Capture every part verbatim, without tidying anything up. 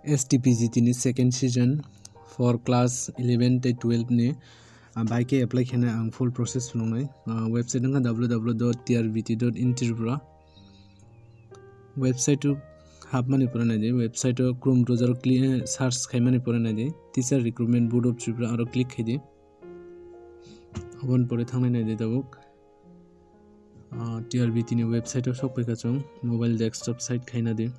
S T P G T ni second season for class eleven tei twelve ni, ah, bai khe apply khainai ang full process phunuknai. Ah, website wngkha W W W dot T R B T dot in Tripura. Website o hapmani pore naidi, website o Chrome browser o cli-, search khaimani pore naidi, Teacher Recruitment Board of Tripura aro click khaidi. Aboni pore thangnai naidi tabuk. Ah, T R B T ni website o sok phaikha chwng, mobile desktop site khaina di.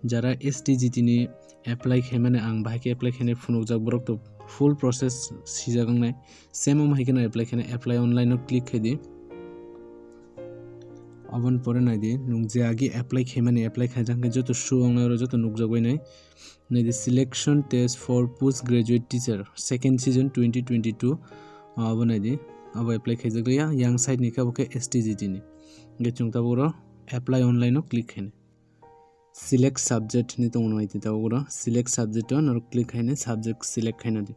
Jara S T G T ni apply khaimani ang bahai khe apply khainai phunukjak borok to full process sijak wngnai. Same omo hai kheno apply khainai, apply online o click khaidi. Aboni pore naidi, nwng je agi apply khaimani apply khaijak khe joto show wngnai oro joto nukjak bai nai. Naidi selection test for postgraduate teacher second season twenty twenty-two. Abo naidi, abo apply khaijak liya, yang side ni khe abo khe S T G T ni. Hingke chwng tabuk oro apply online o click khainai. Select subject hinwi tongo naidi tabuk oro. Select subject o norok click khainai, subject select khaina di.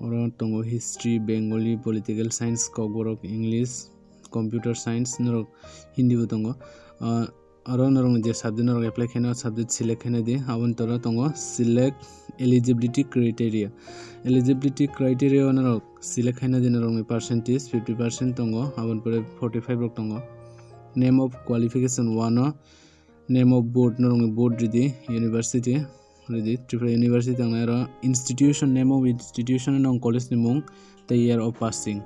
Oro tongo history, Bengali, political science, kokborok, English, computer science, norok Hindi bo tongo. Ah, oro norokni je subject norok apply khaina, o subject select khaina di. Aboni tolo tongo select eligibility criteria. Eligibility criteria o norok select khaina di, norokni percentage fifty percent tongo, aboni pore forty five rok tongo. Name of qualification one o, name of board, norokni board ridi, university ridi, Tripura University tangnai oro institution, name of institution, nong college ni mung tei year of passing.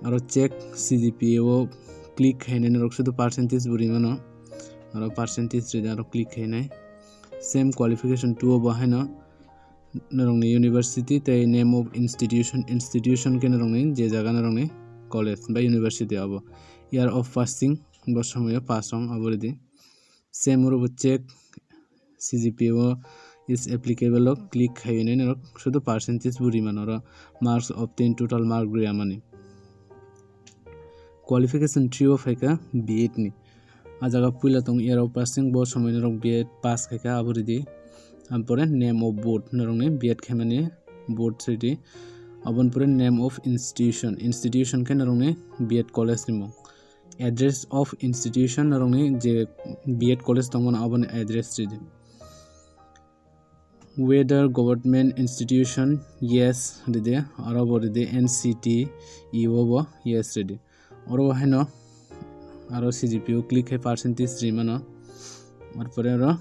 Aro check C G P A o click khainai norok sudu percentage bo rimano, aro percentage ridi aro click khainai. Same qualification two o bo haino norokni university tei name of institution, institution khe norokni je jaga norokni college ba university abo. Year of passing, bo somoyo pass wng abo ridi. Same oro bo check C G P A o is applicable o click khainai norok sudu percentage bo rimano oro marks obtain total mark rimani. Qualification three o phaikha B Ed ni. A jaga puila tong year of passing bo somoi norok B Ed pass khaikha abo ridi. Ampore name of board norokni B Ed khaimani board ridi. Aboni pore name of institution, institution khe norokni B Ed college ni mung. Address of institution norokni je B Ed college tongmani aboni address ridi. Whether government institution, yes ridi, aro bo ridi N C T E o bo yes ridi. Oro bo haino aro C G P A o click khai percentage rimano. Arpore oro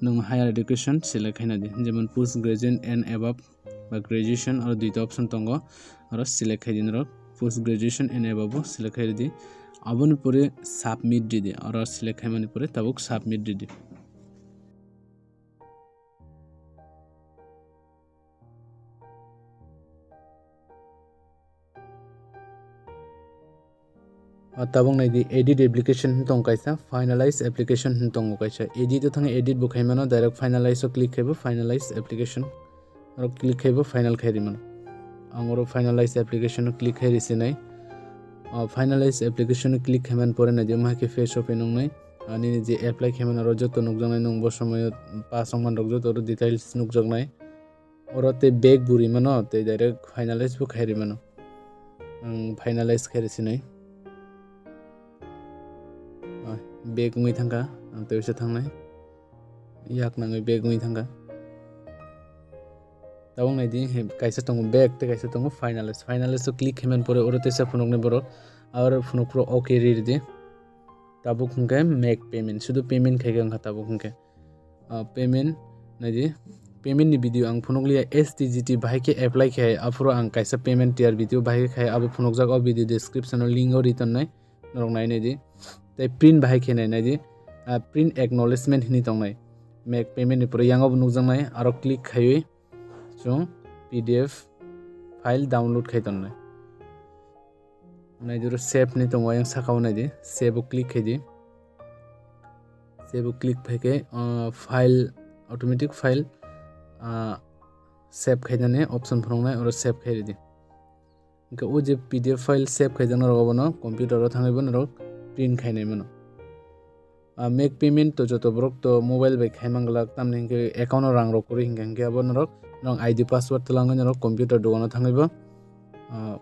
nwng higher education select khaina di, jemon post graduate and above ba graduation, aro duita option tongo, aro select khai di norok post graduation and above bo select khai di. Aboni pore submit di di, aro select khaimani pore tabuk submit di di. Ah, tabuk nai di, edit application hin tong kaisa, finalize application hin tongo kaisa. Edit o thang edit bo khaimano, direct finalize o click khaibo finalize application. Aro click khaibo final khai rimano. Ang oro finalize application o click khai risinai. Ah, finalize application o click khaiman pore nai di, omo hai khe face open wngnai. Ani je apply khaiman oro joto nukjaknai, nwng bo somoyo pass wngman rok joto oro details nukjaknai. Oro tei back bo rimano, tei direct finalize bo khai rimano. Ang finalize khai risinai. Ah, back wngwi thangkha, ang tei uaisa thangnai. Yak nangwi back wngwi thangkha. Tabuk nai di, he, kaisa tongo back tei kaisa tongo finalize. Finalize o click khaiman pore oro teisa phunuknai borok. Aro phunuk phuru okay ri ridi. Tabuk hwnkhe make payment, sudu payment khaikhe wngkha tabuk hwnkhe. Ah, payment naidi, payment ni video ang phunukliya, S T G T bahai khe apply khai, aphuru ang kaisa payment tiar video bahai khe khai, abo phunukjak o video description o link o ri tonnai, norok nai naidi. Tei print bahai khe nai naidi, ah, print acknowledgement hinwi tongnai, make payment ni pore yango bo nukjaknai, aro click khaiwi chwng P D F file download khai tonnai. Naidi oro save ni tongo, ayang saka o naidi, save o click khai di. Save o click phai khe, ah, file, automatic file, ah, save khainani option phunuknai, oro save khai ridi. Hingke o je P D F file save khaijaknai rok abono computer o thangwi bo norok print khainai mano. Ah, make payment to joto borok to mobile bai khai manglak, tamni hingke account o rang rok kwrwi hingka hingke abo norok, norok I D password twlangwi norok computer dogano thangwi bo, ah,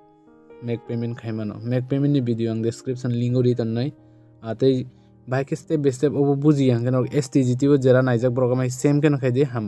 make payment khai mano. Make payment ni video ang description link o ri tonnai. Ah, tei Bahai khe step by step obo buji yang khe nok S T G T o jera naijak borok amai same khe no khaidi, hambai.